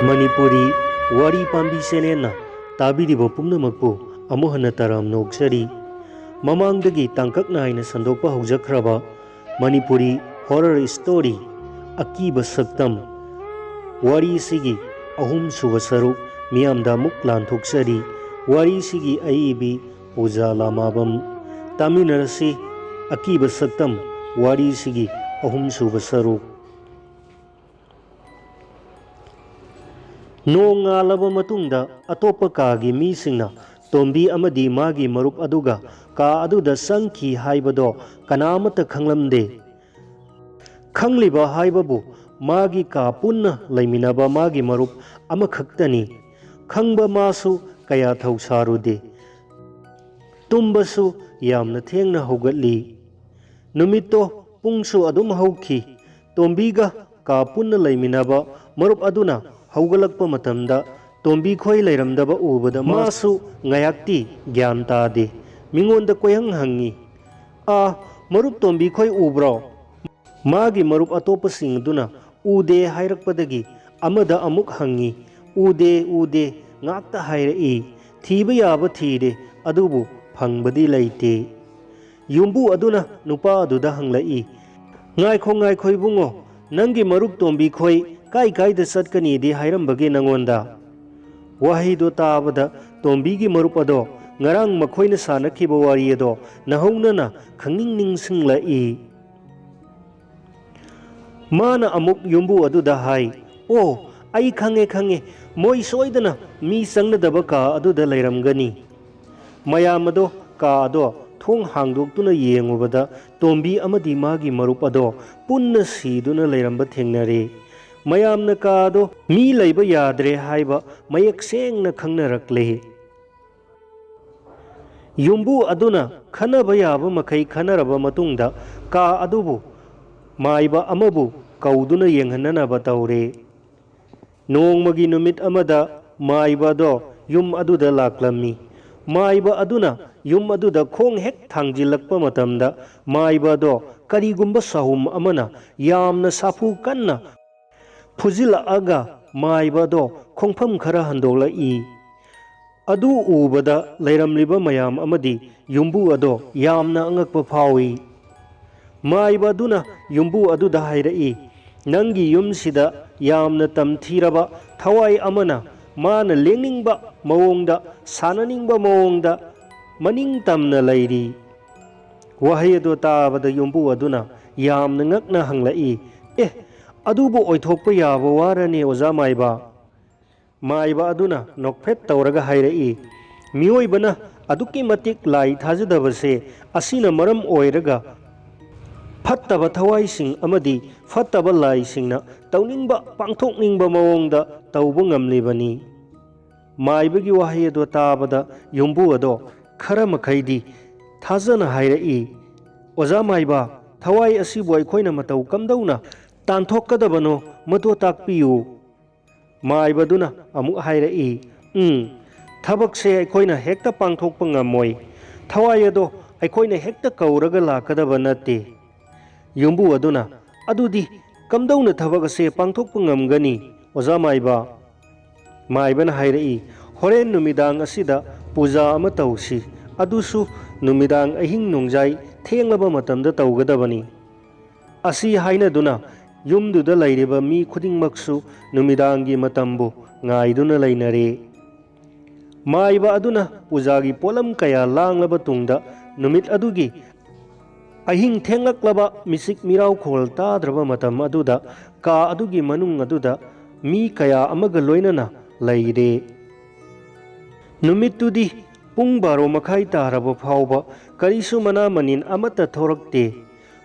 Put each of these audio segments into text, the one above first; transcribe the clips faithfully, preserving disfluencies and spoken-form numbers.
ꯃꯅꯤꯄꯨꯔꯤ ꯋꯥꯔꯤ ꯄꯥꯝꯕꯤ ꯆꯦꯅꯦꯜꯅ ꯇꯥꯕꯤꯔꯤꯕ ꯄꯨꯝꯅꯃꯛꯄꯨ ꯑꯃꯨꯛ ꯍꯟꯅ ꯇꯔꯥꯝꯅ ꯑꯣꯛꯆꯔꯤ꯫ ꯃꯃꯥꯡꯗꯒꯤ ꯇꯥꯡꯀꯛ ꯅꯥꯏꯅ ꯁꯟꯗꯣꯛꯄ ꯍꯧꯖꯈ꯭ꯔꯕ ꯃꯅꯤꯄꯨꯔꯤ ꯍꯣꯔꯔ ꯁ꯭ꯇꯣꯔꯤ ꯑꯀꯤꯕ ꯁꯛꯇꯝ ꯋꯥꯔꯤꯁꯤꯒꯤ ꯑꯍꯨꯝꯁꯨꯕ ꯁꯔꯨꯛ ꯃꯤꯌꯥꯝꯗ ꯑꯃꯨꯛ ꯂꯥꯟꯊꯣꯛꯆꯔꯤ꯫ ꯋꯥꯔꯤꯁꯤꯒꯤ ꯑꯏꯕꯤ ꯄꯨꯖꯥ ꯂꯥꯃꯥꯕꯝ꯫ ꯇꯥꯃꯤꯟꯅꯔꯁꯤ ꯑꯀꯤꯕ ꯁꯛꯇꯝ ꯋꯥꯔꯤꯁꯤꯒꯤ ꯑꯍꯨꯝꯁꯨꯕ ꯁꯔꯨꯛ꯫ ꯅꯣꯡ ꯉꯥꯜꯂꯕ ꯃꯇꯨꯡꯗ ꯑꯇꯣꯞꯄ ꯀꯥꯒꯤ ꯃꯤꯁꯤꯡꯅ ꯇꯣꯝꯕꯤ ꯑꯃꯗꯤ ꯃꯥꯒꯤ ꯃꯔꯨꯞ ꯑꯗꯨꯒ ꯀꯥ ꯑꯗꯨꯗ ꯆꯪꯈꯤ ꯍꯥꯏꯕꯗꯣ ꯀꯅꯥ ꯑꯃꯠꯇ ꯈꯪꯂꯝꯗꯦ꯫ ꯈꯪꯂꯤꯕ ꯍꯥꯏꯕꯕꯨ ꯃꯥꯒꯤ ꯀꯥ ꯄꯨꯟꯅ ꯂꯩꯃꯤꯟꯅꯕ ꯃꯥꯒꯤ ꯃꯔꯨꯞ ꯑꯃꯈꯛꯇꯅꯤ꯫ ꯈꯪꯕ ꯃꯥꯁꯨ ꯀꯌꯥ ꯊꯧꯁꯥꯔꯨꯗꯦ꯫ ꯇꯨꯝꯕꯁꯨ ꯌꯥꯝꯅ ꯊꯦꯡꯅ ꯍꯧꯒꯠꯂꯤ꯫ ꯅꯨꯃꯤꯠꯇꯣ ꯄꯨꯡꯁꯨ ꯑꯗꯨꯝ ꯍꯧꯈꯤ꯫ ꯇꯣꯝꯕꯤꯒ ꯀꯥ ꯄꯨꯟꯅ ꯂꯩꯃꯤꯟꯅꯕ ꯃꯔꯨꯞ ꯑꯗꯨꯅ ꯍꯧꯒꯠꯂꯛꯄ ꯃꯇꯝꯗ ꯇꯣꯝꯕꯤ ꯈꯣꯏ ꯂꯩꯔꯝꯗꯕ ꯎꯕꯗ ꯃꯥꯁꯨ ꯉꯥꯏꯍꯥꯛꯇꯤ ꯒ꯭ꯌꯥꯟ ꯇꯥꯗꯦ꯫ ꯃꯤꯉꯣꯟꯗ ꯀꯣꯏꯍꯪ ꯍꯪꯉꯤ, "ꯑꯥ, ꯃꯔꯨꯞ ꯇꯣꯝꯕꯤ ꯈꯣꯏ ꯎꯕ꯭ꯔꯣ?" ꯃꯥꯒꯤ ꯃꯔꯨꯞ ꯑꯇꯣꯞꯄꯁꯤꯡ ꯑꯗꯨꯅ "ꯎꯗꯦ" ꯍꯥꯏꯔꯛꯄꯗꯒꯤ ꯑꯃꯗ ꯑꯃꯨꯛ ꯍꯪꯉꯤ꯫ "ꯎꯗꯦ, ꯎꯗꯦ" ꯉꯥꯛꯇ ꯍꯥꯏꯔꯛꯏ꯫ ꯊꯤꯕ ꯌꯥꯕ ꯊꯤꯔꯦ, ꯑꯗꯨꯕꯨ ꯐꯪꯕꯗꯤ ꯂꯩꯇꯦ꯫ ꯌꯨꯝꯕꯨ ꯑꯗꯨꯅ ꯅꯨꯄꯥ ꯑꯗꯨꯗ ꯍꯪꯂꯛꯏ, "ꯉꯥꯏꯈꯣ, ꯉꯥꯏꯈꯣ ꯏꯕꯨꯡꯉꯣ, ꯅꯪꯒꯤ ꯃꯔꯨꯞ ꯇꯣꯝꯕꯤ ꯈꯣꯏ ꯀꯥꯏ ꯀꯥꯏꯗ ꯆꯠꯀꯅꯤꯗꯤ ꯍꯥꯏꯔꯝꯕꯒꯦ ꯅꯪꯉꯣꯟꯗ?" ꯋꯥꯍꯩꯗꯣ ꯇꯥꯕꯗ ꯇꯣꯝꯕꯤꯒꯤ ꯃꯔꯨꯞ ꯑꯗꯣ ꯉꯔꯥꯡ ꯃꯈꯣꯏꯅ ꯁꯥꯟꯅꯈꯤꯕ ꯋꯥꯔꯤ ꯑꯗꯣ ꯅꯧꯍꯧꯅꯅ ꯈꯪꯅꯤꯡ ꯅꯤꯡꯁꯤꯡꯂꯛꯏ꯫ ꯃꯥꯅ ꯑꯃꯨꯛ ꯌꯨꯝꯕꯨ ꯑꯗꯨꯗ ꯍꯥꯏ, "ꯑꯣ, ꯑꯩ ꯈꯪꯉꯦ, ꯈꯪꯉꯦ, ꯃꯣꯏ ꯁꯣꯏꯗꯅ ꯃꯤ ꯆꯪꯅꯗꯕ ꯀꯥ ꯑꯗꯨꯗ ꯂꯩꯔꯝꯒꯅꯤ"꯫ ꯃꯌꯥꯝ ꯑꯗꯣ ꯀꯥ ꯑꯗꯣ ꯊꯣꯡ ꯍꯥꯡꯗꯣꯛꯇꯨꯅ ꯌꯦꯡꯉꯨꯕꯗ ꯇꯣꯝꯕꯤ ꯑꯃꯗꯤ ꯃꯥꯒꯤ ꯃꯔꯨꯞ ꯑꯗꯣ ꯄꯨꯟꯅ ꯁꯤꯗꯨꯅ ꯂꯩꯔꯝꯕ ꯊꯦꯡꯅꯔꯦ꯫ ꯃꯌꯥꯝꯅ ꯀꯥ ꯑꯗꯣ ꯃꯤ ꯂꯩꯕ ꯌꯥꯗ꯭ꯔꯦ ꯍꯥꯏꯕ ꯃꯌꯦꯛ ꯁꯦꯡꯅ ꯈꯪꯅꯔꯛꯂꯦ꯫ ꯌꯨꯝꯕꯨ ꯑꯗꯨꯅ ꯈꯟꯅꯕ ꯌꯥꯕ ꯃꯈꯩ ꯈꯟꯅꯔꯕ ꯃꯇꯨꯡꯗ ꯀꯥ ꯑꯗꯨꯕꯨ ꯃꯥꯏꯕ ꯑꯃꯕꯨ ꯀꯧꯗꯨꯅ ꯌꯦꯡꯍꯟꯅꯅꯕ ꯇꯧꯔꯦ꯫ ꯅꯣꯡꯃꯒꯤ ꯅꯨꯃꯤꯠ ꯑꯃꯗ ꯃꯥꯏꯕ ꯑꯗꯣ ꯌꯨꯝ ꯑꯗꯨꯗ ꯂꯥꯛꯂꯝꯃꯤ꯫ ꯃꯥꯏꯕ ꯑꯗꯨꯅ ꯌꯨꯝ ꯑꯗꯨꯗ ꯈꯣꯡ ꯍꯦꯛ ꯊꯥꯡꯖꯤꯜꯂꯛꯄ ꯃꯇꯝꯗ ꯃꯥꯏꯕ ꯑꯗꯣ ꯀꯔꯤꯒꯨꯝꯕ ꯁꯥꯍꯨꯝ ꯑꯃꯅ ꯌꯥꯝꯅ ꯁꯥꯐꯨ ꯀꯟꯅ ꯐꯨꯖꯤꯜꯂꯛꯑꯒ ꯃꯥꯏꯕ ꯑꯗꯣ ꯈꯣꯡꯐꯝ ꯈꯔ ꯍꯟꯗꯣꯛꯂꯛꯏ꯫ ꯑꯗꯨ ꯎꯕꯗ ꯂꯩꯔꯝꯂꯤꯕ ꯃꯌꯥꯝ ꯑꯃꯗꯤ ꯌꯨꯝꯕꯨ ꯑꯗꯣ ꯌꯥꯝꯅ ꯑꯉꯛꯄ ꯐꯥꯎꯏ꯫ ꯃꯥꯏꯕ ꯑꯗꯨꯅ ꯌꯨꯝꯕꯨ ꯑꯗꯨꯗ ꯍꯥꯏꯔꯛꯏ, "ꯅꯪꯒꯤ ꯌꯨꯝꯁꯤꯗ ꯌꯥꯝꯅ ꯇꯝꯊꯤꯔꯕ ꯊꯋꯥꯏ ꯑꯃꯅ ꯃꯥꯅ ꯂꯦꯡꯅꯤꯡꯕ ꯃꯑꯣꯡꯗ, ꯁꯥꯟꯅꯅꯤꯡꯕ ꯃꯑꯣꯡꯗ ꯃꯅꯤꯡ ꯇꯝꯅ ꯂꯩꯔꯤ꯫" ꯋꯥꯍꯩ ꯑꯗꯨ ꯇꯥꯕꯗ ꯌꯨꯝꯕꯨ ꯑꯗꯨꯅ ꯌꯥꯝꯅ ꯉꯛꯅ ꯍꯪꯂꯛꯏ, "ꯑꯦ, ꯑꯗꯨꯕꯨ ꯑꯣꯏꯊꯣꯛꯄ ꯌꯥꯕ ꯋꯥꯔꯅꯦ, ꯑꯣꯖꯥ ꯃꯥꯏꯕ?" ꯃꯥꯏꯕ ꯑꯗꯨꯅ ꯅꯣꯛꯐꯦꯠ ꯇꯧꯔꯒ ꯍꯥꯏꯔꯛꯏ, "ꯃꯤꯑꯣꯏꯕꯅ ꯑꯗꯨꯛꯀꯤ ꯃꯇꯤꯛ ꯂꯥꯏ ꯊꯥꯖꯗꯕꯁꯦ ꯑꯁꯤꯅ ꯃꯔꯝ ꯑꯣꯏꯔꯒ ꯐꯠꯇꯕ ꯊꯋꯥꯏꯁꯤꯡ ꯑꯃꯗꯤ ꯐꯠꯇꯕ ꯂꯥꯏꯁꯤꯡꯅ ꯇꯧꯅꯤꯡꯕ, ꯄꯥꯡꯊꯣꯛꯅꯤꯡꯕ ꯃꯑꯣꯡꯗ ꯇꯧꯕ ꯉꯝꯂꯤꯕꯅꯤ꯫" ꯃꯥꯏꯕꯒꯤ ꯋꯥꯍꯩ ꯑꯗꯨ ꯇꯥꯕꯗ ꯌꯨꯝꯕꯨ ꯑꯗꯣ ꯈꯔ ꯃꯈꯩꯗꯤ ꯊꯥꯖꯅ ꯍꯥꯏꯔꯛꯏ, "ꯑꯣꯖꯥ ꯃꯥꯏꯕ, ꯊꯋꯥꯏ ꯑꯁꯤꯕꯨ ꯑꯩꯈꯣꯏꯅ ꯃꯇꯧ ꯀꯝꯗꯧꯅ ꯇꯥꯟꯊꯣꯛꯀꯗꯕꯅꯣ, ꯃꯗꯨ ꯇꯥꯛꯄꯤꯌꯨ꯫" ꯃꯥꯏꯕꯗꯨꯅ ꯑꯃꯨꯛ ꯍꯥꯏꯔꯛꯏ, "ꯎꯝ, ꯊꯕꯛꯁꯦ ꯑꯩꯈꯣꯏꯅ ꯍꯦꯛꯇ ꯄꯥꯡꯊꯣꯛꯄ ꯉꯝꯃꯣꯏ꯫ ꯊꯋꯥꯏ ꯑꯗꯣ ꯑꯩꯈꯣꯏꯅ ꯍꯦꯛꯇ ꯀꯧꯔꯒ ꯂꯥꯛꯀꯗꯕ ꯅꯠꯇꯦ꯫" ꯌꯨꯝꯕꯨ ꯑꯗꯨꯅ, "ꯑꯗꯨꯗꯤ ꯀꯝꯗꯧꯅ ꯊꯕꯛ ꯑꯁꯦ ꯄꯥꯡꯊꯣꯛꯄ ꯉꯝꯒꯅꯤ, ꯑꯣꯖꯥ ꯃꯥꯏꯕ?" ꯃꯥꯏꯕꯅ ꯍꯥꯏꯔꯛꯏ, "ꯍꯣꯔꯦꯟ ꯅꯨꯃꯤꯗꯥꯡ ꯑꯁꯤꯗ ꯄꯨꯖꯥ ꯑꯃ ꯇꯧꯁꯤ, ꯑꯗꯨꯁꯨ ꯅꯨꯃꯤꯗꯥꯡ ꯑꯍꯤꯡ ꯅꯣꯡꯖꯥꯏ ꯊꯦꯡꯂꯕ ꯃꯇꯝꯗ ꯇꯧꯒꯗꯕꯅꯤ꯫" ꯑꯁꯤ ꯍꯥꯏꯅꯗꯨꯅ ꯌꯨꯝꯗꯨꯗ ꯂꯩꯔꯤꯕ ꯃꯤ ꯈꯨꯗꯤꯡꯃꯛꯁꯨ ꯅꯨꯃꯤꯗꯥꯡꯒꯤ ꯃꯇꯝꯕꯨ ꯉꯥꯏꯗꯨꯅ ꯂꯩꯅꯔꯦ꯫ ꯃꯥꯏꯕ ꯑꯗꯨꯅ ꯄꯨꯖꯥꯒꯤ ꯄꯣꯠꯂꯝ ꯀꯌꯥ ꯂꯥꯡꯂꯕ ꯇꯨꯡꯗ, ꯅꯨꯃꯤꯠ ꯑꯗꯨꯒꯤ ꯑꯍꯤꯡ ꯊꯦꯡꯂꯛꯂꯕ, ꯃꯤꯆꯤꯛ ꯃꯤꯔꯥꯎꯈꯣꯜ ꯇꯥꯗ꯭ꯔꯕ ꯃꯇꯝ ꯑꯗꯨꯗ ꯀꯥ ꯑꯗꯨꯒꯤ ꯃꯅꯨꯡ ꯑꯗꯨꯗ ꯃꯤ ꯀꯌꯥ ꯑꯃꯒ ꯂꯣꯏꯅꯅ ꯂꯩꯔꯦ꯫ ꯅꯨꯃꯤꯠꯇꯨꯗꯤ ꯄꯨꯡ ꯕꯥꯔꯣ ꯃꯈꯥꯏ ꯇꯥꯔꯕ ꯐꯥꯎꯕ ꯀꯔꯤꯁꯨ ꯃꯅꯥ ꯃꯅꯤꯟ ꯑꯃꯠꯇ ꯊꯣꯔꯛꯇꯦ꯫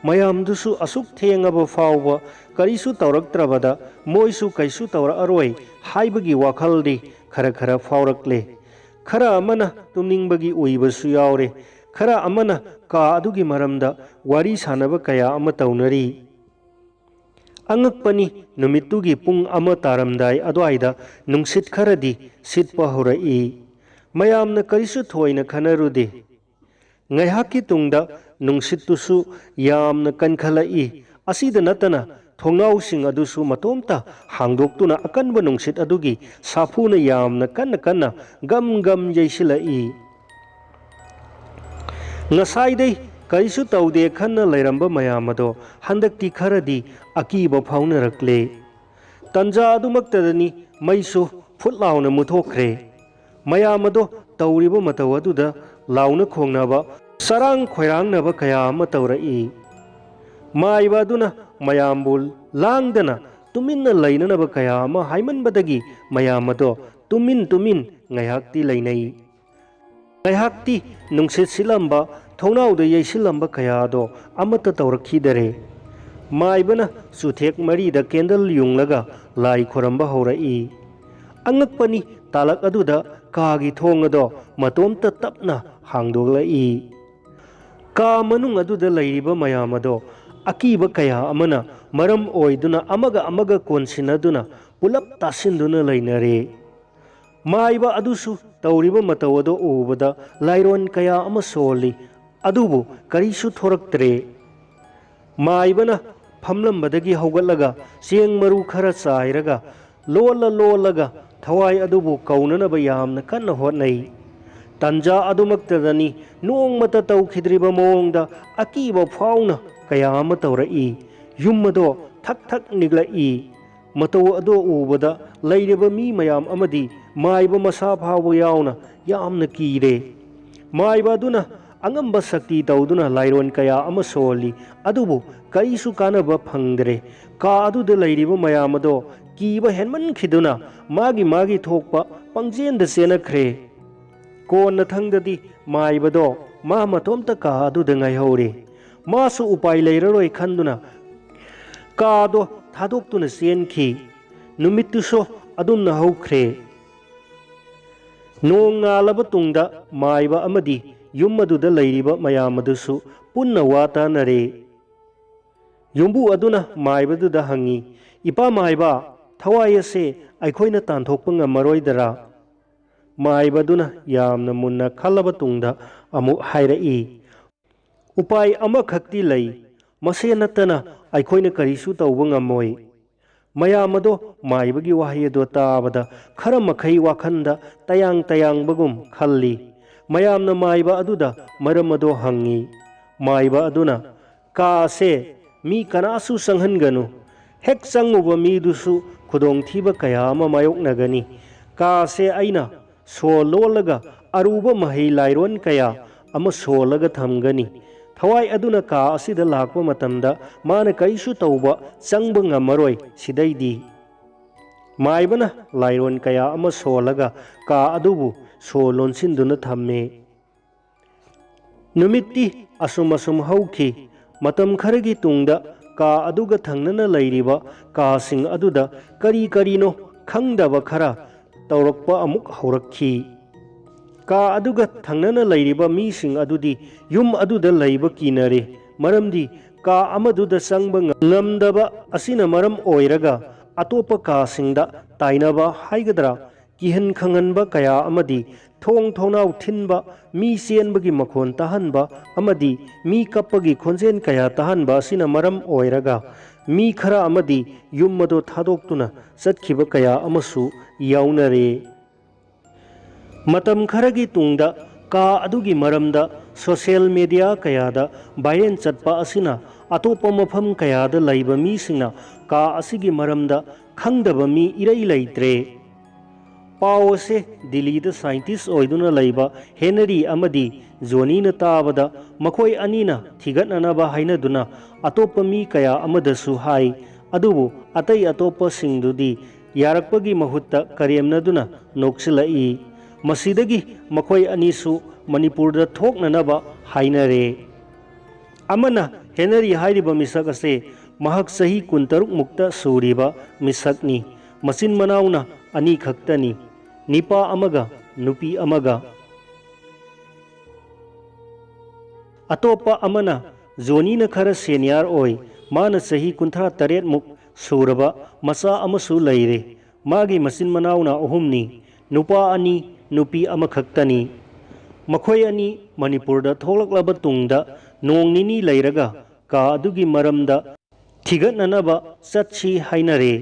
ꯃꯌꯥꯝꯗꯨꯁꯨ ꯑꯁꯨꯛ ꯊꯦꯡꯉꯕ ꯐꯥꯎꯕ ꯀꯔꯤꯁꯨ ꯇꯧꯔꯛꯇ꯭ꯔꯕꯗ ꯃꯣꯏꯁꯨ ꯀꯩꯁꯨ ꯇꯧꯔꯛꯑꯔꯣꯏ ꯍꯥꯏꯕꯒꯤ ꯋꯥꯈꯜꯗꯤ ꯈꯔ ꯈꯔ ꯐꯥꯎꯔꯛꯂꯦ꯫ ꯈꯔ ꯑꯃꯅ ꯇꯨꯝꯅꯤꯡꯕꯒꯤ ꯎꯏꯕꯁꯨ ꯌꯥꯎꯔꯦ꯫ ꯈꯔ ꯑꯃꯅ ꯀꯥ ꯑꯗꯨꯒꯤ ꯃꯔꯝꯗ ꯋꯥꯔꯤ ꯁꯥꯟꯅꯕ ꯀꯌꯥ ꯑꯃ ꯇꯧꯅꯔꯤ꯫ ꯑꯉꯛꯄꯅꯤ, ꯅꯨꯃꯤꯠꯇꯨꯒꯤ ꯄꯨꯡ ꯑꯃ ꯇꯥꯔꯝꯗꯥꯏ ꯑꯗꯨꯋꯥꯏꯗ ꯅꯨꯡꯁꯤꯠ ꯈꯔꯗꯤ ꯁꯤꯠꯄ ꯍꯧꯔꯛꯏ꯫ ꯃꯌꯥꯝꯅ ꯀꯔꯤꯁꯨ ꯊꯣꯏꯅ ꯈꯟꯅꯔꯨꯗꯦ꯫ ꯉꯥꯏꯍꯥꯛꯀꯤ ꯇꯨꯡꯗ ꯅꯨꯡꯁꯤꯠꯇꯨꯁꯨ ꯌꯥꯝꯅ ꯀꯟꯈꯠꯂꯛꯏ꯫ ꯑꯁꯤꯗ ꯅꯠꯇꯅ ꯊꯣꯡꯅꯥꯎꯁꯤꯡ ꯑꯗꯨꯁꯨ ꯃꯇꯣꯝꯇ ꯍꯥꯡꯗꯣꯛꯇꯨꯅ ꯑꯀꯟꯕ ꯅꯨꯡꯁꯤꯠ ꯑꯗꯨꯒꯤ ꯁꯥꯐꯨꯅ ꯌꯥꯝꯅ ꯀꯟꯅ ꯀꯟꯅ ꯒꯝ ꯒꯝ ꯌꯩꯁꯤꯜꯂꯛꯏ꯫ ꯉꯁꯥꯏꯗꯩ ꯀꯔꯤꯁꯨ ꯇꯧꯗꯦ ꯈꯟꯅ ꯂꯩꯔꯝꯕ ꯃꯌꯥꯝ ꯑꯗꯣ ꯍꯟꯗꯛꯇꯤ ꯈꯔꯗꯤ ꯑꯀꯤꯕ ꯐꯥꯎꯅꯔꯛꯂꯦ꯫ ꯇꯟꯖꯥ ꯑꯗꯨꯃꯛꯇꯗꯅꯤ ꯃꯩꯁꯨ ꯐꯨꯠ ꯂꯥꯎꯅ ꯃꯨꯠꯊꯣꯛꯈ꯭ꯔꯦ꯫ ꯃꯌꯥꯝ ꯑꯗꯣ ꯇꯧꯔꯤꯕ ꯃꯇꯧ ꯑꯗꯨꯗ ꯂꯥꯎꯅ ꯈꯣꯡꯅꯕ, ꯆꯔꯥꯡ ꯈꯣꯏꯔꯥꯡꯅꯕ ꯀꯌꯥ ꯑꯃ ꯇꯧꯔꯛꯏ꯫ ꯃꯥꯏꯕ ꯑꯗꯨꯅ ꯃꯌꯥꯝꯕꯨ ꯂꯥꯡꯗꯅ ꯇꯨꯃꯤꯟꯅ ꯂꯩꯅꯅꯕ ꯀꯌꯥ ꯑꯃ ꯍꯥꯏꯃꯟꯕꯗꯒꯤ ꯃꯌꯥꯝ ꯑꯗꯣ ꯇꯨꯃꯤꯟ ꯇꯨꯃꯤꯟ ꯉꯥꯏꯍꯥꯛꯇꯤ ꯂꯩꯅꯩ꯫ ꯉꯥꯏꯍꯥꯛꯇꯤ ꯅꯨꯡꯁꯤꯠ ꯁꯤꯠꯂꯝꯕ, ꯊꯣꯡꯅꯥꯎꯗ ꯌꯩꯁꯤꯜꯂꯝꯕ ꯀꯌꯥꯗꯣ ꯑꯃꯠꯇ ꯇꯧꯔꯛꯈꯤꯗꯔꯦ꯫ ꯃꯥꯏꯕꯅ ꯆꯨꯊꯦꯛ ꯃꯔꯤꯗ ꯀꯦꯟꯗꯜ ꯌꯨꯡꯂꯒ ꯂꯥꯏ ꯈꯣꯏꯔꯝꯕ ꯍꯧꯔꯛꯏ꯫ ꯑꯉꯛꯄꯅꯤ, ꯇꯥꯂꯛ ꯑꯗꯨꯗ ꯀꯥꯒꯤ ꯊꯣꯡ ꯑꯗꯣ ꯃꯇꯣꯝꯇ ꯇꯞꯅ ꯍꯥꯡꯗꯣꯛꯂꯛꯏ꯫ ꯀꯥ ꯃꯅꯨꯡ ꯑꯗꯨꯗ ꯂꯩꯔꯤꯕ ꯃꯌꯥꯝ ꯑꯗꯣ ꯑꯀꯤꯕ ꯀꯌꯥ ꯑꯃꯅ ꯃꯔꯝ ꯑꯣꯏꯗꯨꯅ ꯑꯃꯒ ꯑꯃꯒ ꯀꯣꯟꯁꯤꯟꯅꯗꯨꯅ ꯄꯨꯂꯞ ꯇꯥꯁꯤꯟꯗꯨꯅ ꯂꯩꯅꯔꯦ꯫ ꯃꯥꯏꯕ ꯑꯗꯨꯁꯨ ꯇꯧꯔꯤꯕ ꯃꯇꯧ ꯑꯗꯨ ꯎꯕꯗ ꯂꯥꯏꯔꯣꯟ ꯀꯌꯥ ꯑꯃ ꯁꯣꯜꯂꯤ, ꯑꯗꯨꯕꯨ ꯀꯔꯤꯁꯨ ꯊꯣꯔꯛꯇ꯭ꯔꯦ꯫ ꯃꯥꯏꯕꯅ ꯐꯝꯂꯝꯕꯗꯒꯤ ꯍꯧꯒꯠꯂꯒ ꯆꯦꯡ ꯃꯔꯨ ꯈꯔ ꯆꯥꯏꯔꯒ ꯂꯣꯜꯂ ꯂꯣꯜꯂꯒ ꯊꯋꯥꯏ ꯑꯗꯨꯕꯨ ꯀꯧꯅꯅꯕ ꯌꯥꯝꯅ ꯀꯟꯅ ꯍꯣꯠꯅꯩ꯫ ꯇꯟꯖꯥ ꯑꯗꯨꯃꯛꯇꯗꯅꯤ ꯅꯣꯡꯃꯇ ꯇꯧꯈꯤꯗ꯭ꯔꯤꯕ ꯃꯑꯣꯡꯗ ꯑꯀꯤꯕ ꯐꯥꯎꯅ ꯀꯌꯥ ꯑꯃ ꯇꯧꯔꯛꯏ꯫ ꯌꯨꯝ ꯑꯗꯣ ꯊꯛ ꯊꯛ ꯅꯤꯛꯂꯛꯏ꯫ ꯃꯇꯧ ꯑꯗꯨ ꯎꯕꯗ ꯂꯩꯔꯤꯕ ꯃꯤ ꯃꯌꯥꯝ ꯑꯃꯗꯤ ꯃꯥꯏꯕ ꯃꯁꯥ ꯐꯥꯎꯕ ꯌꯥꯎꯅ ꯌꯥꯝꯅ ꯀꯤꯔꯦ꯫ ꯃꯥꯏꯕ ꯑꯗꯨꯅ ꯑꯉꯝꯕ ꯁꯛꯇꯤ ꯇꯧꯗꯨꯅ ꯂꯥꯏꯔꯣꯟ ꯀꯌꯥ ꯑꯃ ꯁꯣꯜꯂꯤ, ꯑꯗꯨꯕꯨ ꯀꯔꯤꯁꯨ ꯀꯥꯟꯅꯕ ꯐꯪꯗ꯭ꯔꯦ꯫ ꯀꯥ ꯑꯗꯨꯗ ꯂꯩꯔꯤꯕ ꯃꯌꯥꯝ ꯑꯗꯣ ꯀꯤꯕ ꯍꯦꯟꯃꯟꯈꯤꯗꯨꯅ ꯃꯥꯒꯤ ꯃꯥꯒꯤ ꯊꯣꯛꯄ ꯄꯪꯆꯦꯟꯗ ꯆꯦꯟꯅꯈ꯭ꯔꯦ꯫ ꯀꯣꯟꯅꯊꯪꯗꯗꯤ ꯃꯥꯏꯕꯗꯣ ꯃꯥ ꯃꯇꯣꯝꯇ ꯀꯥ ꯑꯗꯨꯗ ꯉꯥꯏꯍꯧꯔꯦ꯫ ꯃꯥꯁꯨ ꯎꯄꯥꯏ ꯂꯩꯔꯔꯣꯏ ꯈꯟꯗꯨꯅ ꯀꯥꯗꯣ ꯊꯥꯗꯣꯛꯇꯨꯅ ꯆꯦꯟꯈꯤ꯫ ꯅꯨꯃꯤꯠꯇꯨꯁꯨ ꯑꯗꯨꯝꯅ ꯍꯧꯈ꯭ꯔꯦ꯫ ꯅꯣꯡ ꯉꯥꯜꯂꯕ ꯇꯨꯡꯗ ꯃꯥꯏꯕ ꯑꯃꯗꯤ ꯌꯨꯝ ꯑꯗꯨꯗ ꯂꯩꯔꯤꯕ ꯃꯌꯥꯝ ꯑꯗꯨꯁꯨ ꯄꯨꯟꯅ ꯋꯥ ꯇꯥꯅꯔꯦ꯫ ꯌꯨꯝꯕꯨ ꯑꯗꯨꯅ ꯃꯥꯏꯕꯗꯨꯗ ꯍꯪꯉꯤ, "ꯏꯄꯥ ꯃꯥꯏꯕ, ꯊꯋꯥꯏ ꯑꯁꯦ ꯑꯩꯈꯣꯏꯅ ꯇꯥꯟꯊꯣꯛꯄ ꯉꯝꯃꯔꯣꯏꯗꯔꯥ?" ꯃꯥꯏꯕꯗꯨꯅ ꯌꯥꯝꯅ ꯃꯨꯟꯅ ꯈꯜꯂꯕ ꯇꯨꯡꯗ ꯑꯃꯨꯛ ꯍꯥꯏꯔꯛꯏ, "ꯎꯄꯥꯏ ꯑꯃꯈꯛꯇꯤ ꯂꯩ꯫ ꯃꯁꯦ ꯅꯠꯇꯅ ꯑꯩꯈꯣꯏꯅ ꯀꯔꯤꯁꯨ ꯇꯧꯕ ꯉꯝꯃꯣꯏ꯫ ꯃꯌꯥꯝ ꯑꯗꯣ ꯃꯥꯏꯕꯒꯤ ꯋꯥꯍꯩ ꯑꯗꯣ ꯇꯥꯕꯗ ꯈꯔ ꯃꯈꯩ ꯋꯥꯈꯜꯗ ꯇꯌꯥꯡ ꯇꯌꯥꯡꯕꯒꯨꯝ ꯈꯜꯂꯤ꯫ ꯃꯌꯥꯝꯅ ꯃꯥꯏꯕ ꯑꯗꯨꯗ ꯃꯔꯝ ꯑꯗꯣ ꯍꯪꯉꯤ꯫ ꯃꯥꯏꯕ ꯑꯗꯨꯅ, "ꯀꯥ ꯑꯁꯦ ꯃꯤ ꯀꯅꯥꯁꯨ ꯆꯪꯍꯟꯒꯅꯨ꯫ ꯍꯦꯛ ꯆꯪꯉꯨꯕ ꯃꯤꯗꯨꯁꯨ ꯈꯨꯗꯣꯡꯊꯤꯕ ꯀꯌꯥ ꯑꯃ ꯃꯥꯌꯣꯛꯅꯒꯅꯤ꯫ ꯀꯥ ꯑꯁꯦ ꯑꯩꯅ ꯁꯣ ꯂꯣꯜꯂꯒ ꯑꯔꯨꯕ ꯃꯍꯩ ꯂꯥꯏꯔꯣꯟ ꯀꯌꯥ ꯑꯃ ꯁꯣꯜꯂꯒ ꯊꯝꯒꯅꯤ꯫ ꯊꯋꯥꯏ ꯑꯗꯨꯅ ꯀꯥ ꯑꯁꯤꯗ ꯂꯥꯛꯄ ꯃꯇꯝꯗ ꯃꯥꯅ ꯀꯔꯤꯁꯨ ꯇꯧꯕ ꯆꯪꯕ ꯉꯝꯃꯔꯣꯏ ꯁꯤꯗꯩꯗꯤ꯫" ꯃꯥꯏꯕꯅ ꯂꯥꯏꯔꯣꯟ ꯀꯌꯥ ꯑꯃ ꯁꯣꯜꯂꯒ ꯀꯥ ꯑꯗꯨꯕꯨ ꯁꯣ ꯂꯣꯟꯁꯤꯟꯗꯨꯅ ꯊꯝꯃꯦ꯫ ꯅꯨꯃꯤꯠꯇꯤ ꯑꯁꯨꯝ ꯑꯁꯨꯝ ꯍꯧꯈꯤ꯫ ꯃꯇꯝ ꯈꯔꯒꯤ ꯇꯨꯡꯗ ꯀꯥ ꯑꯗꯨꯒ ꯊꯪꯅꯅ ꯂꯩꯔꯤꯕ ꯀꯥꯁꯤꯡ ꯑꯗꯨꯗ ꯀꯔꯤ ꯀꯔꯤꯅꯣ ꯈꯪꯗꯕ ꯈꯔ ꯇꯧꯔꯛꯄ ꯑꯃꯨꯛ ꯍꯧꯔꯛꯈꯤ꯫ ꯀꯥ ꯑꯗꯨꯒ ꯊꯪꯅꯅ ꯂꯩꯔꯤꯕ ꯃꯤꯁꯤꯡ ꯑꯗꯨꯗꯤ ꯌꯨꯝ ꯑꯗꯨꯗ ꯂꯩꯕ ꯀꯤꯅꯔꯦ, ꯃꯔꯝꯗꯤ ꯀꯥ ꯑꯃꯗꯨꯗ ꯆꯪꯕ ꯉꯝꯗꯕ ꯑꯁꯤꯅ ꯃꯔꯝ ꯑꯣꯏꯔꯒ ꯑꯇꯣꯞꯄ ꯀꯥꯁꯤꯡꯗ ꯇꯥꯏꯅꯕ ꯍꯥꯏꯒꯗ꯭ꯔꯥ, ꯀꯤꯍꯟ ꯈꯪꯍꯟꯕ ꯀꯌꯥ ꯑꯃꯗꯤ ꯊꯣꯡ ꯊꯣꯡꯅꯥꯎ ꯊꯤꯟꯕ, ꯃꯤ ꯆꯦꯟꯕꯒꯤ ꯃꯈꯣꯟ ꯇꯥꯍꯟꯕ ꯑꯃꯗꯤ ꯃꯤ ꯀꯞꯄꯒꯤ ꯈꯣꯟꯖꯦꯜ ꯀꯌꯥ ꯇꯥꯍꯟꯕ ꯑꯁꯤꯅ ꯃꯔꯝ ꯑꯣꯏꯔꯒ ꯃꯤ ꯈꯔ ꯑꯃꯗꯤ ꯌꯨꯝ ꯑꯗꯨ ꯊꯥꯗꯣꯛꯇꯨꯅ ꯆꯠꯈꯤꯕ ꯀꯌꯥ ꯑꯃꯁꯨ ꯌꯥꯎꯅꯔꯦ꯫ ꯃꯇꯝ ꯈꯔꯒꯤ ꯇꯨꯡꯗ ꯀꯥ ꯑꯗꯨꯒꯤ ꯃꯔꯝꯗ social media ꯀꯌꯥꯗ viral ꯆꯠꯄ ꯑꯁꯤꯅ ꯑꯇꯣꯞꯄ ꯃꯐꯝ ꯀꯌꯥꯗ ꯂꯩꯕ ꯃꯤꯁꯤꯡꯅ ꯀꯥ ꯑꯁꯤꯒꯤ ꯃꯔꯝꯗ ꯈꯪꯗꯕ ꯃꯤ ꯏꯔꯩ ꯂꯩꯇ꯭ꯔꯦ꯫ ꯄꯥꯎ ꯑꯁꯤ ꯗꯤꯜꯂꯤꯗ scientist ꯑꯣꯏꯗꯨꯅ ꯂꯩꯕ ꯍꯦꯅꯔꯤ ꯑꯃꯗꯤ ꯖꯣꯅꯤꯅ ꯇꯥꯕꯗ ꯃꯈꯣꯏ ꯑꯅꯤꯅ ꯊꯤꯒꯠꯅꯅꯕ ꯍꯥꯏꯅꯗꯨꯅ ꯑꯇꯣꯞꯄ ꯃꯤ ꯀꯌꯥ ꯑꯃꯗꯁꯨ ꯍꯥꯏ꯫ ꯑꯗꯨꯕꯨ ꯑꯇꯩ ꯑꯇꯣꯞꯄꯁꯤꯡꯗꯨꯗꯤ ꯌꯥꯔꯛꯄꯒꯤ ꯃꯍꯨꯠꯇ ꯀꯔꯦꯝꯅꯗꯨꯅ ꯅꯣꯛꯁꯤꯜꯂꯛꯏ꯫ ꯃꯁꯤꯗꯒꯤ ꯃꯈꯣꯏ ꯑꯅꯤꯁꯨ ꯃꯅꯤꯄꯨꯔꯗ ꯊꯣꯛꯅꯅꯕ ꯍꯥꯏꯅꯔꯦ꯫ ꯑꯃꯅ ꯍꯦꯅꯔꯤ ꯍꯥꯏꯔꯤꯕ ꯃꯤꯁꯛ ꯑꯁꯤ ꯃꯍꯥꯛ ꯆꯍꯤ ꯀꯨꯟꯇꯔꯨꯛ ꯃꯨꯛꯇ ꯁꯨꯔꯤꯕ ꯃꯤꯁꯛꯅꯤ꯫ ꯃꯆꯤꯟ ꯃꯅꯥꯎꯅ ꯑꯅꯤ ꯈꯛꯇꯅꯤ, ꯅꯤꯄꯥ ꯑꯃꯒ ꯅꯨꯄꯤ ꯑꯃꯒ꯫ ꯑꯇꯣꯞꯄ ꯑꯃꯅ ꯖꯣꯅꯤꯅ ꯈꯔ senior ꯑꯣꯏ꯫ ꯃꯥꯅ ꯆꯍꯤ ꯀꯨꯟꯊ꯭ꯔꯥ ꯇꯔꯦꯠ ꯃꯨꯛ ꯁꯨꯔꯕ ꯃꯆꯥ ꯑꯃꯁꯨ ꯂꯩꯔꯦ꯫ ꯃꯥꯒꯤ ꯃꯆꯤꯟ ꯃꯅꯥꯎꯅ ꯑꯍꯨꯝꯅꯤ, ꯅꯨꯄꯥ ꯑꯅꯤ, ꯅꯨꯄꯤ ꯑꯃꯈꯛꯇꯅꯤ꯫ ꯃꯈꯣꯏ ꯑꯅꯤ ꯃꯅꯤꯄꯨꯔꯗ ꯊꯣꯛꯂꯛꯂꯕ ꯇꯨꯡꯗ ꯅꯣꯡ ꯅꯤꯅꯤ ꯂꯩꯔꯒ ꯀꯥ ꯑꯗꯨꯒꯤ ꯃꯔꯝꯗ ꯊꯤꯒꯠꯅꯅꯕ ꯆꯠꯁꯤ ꯍꯥꯏꯅꯔꯦ꯫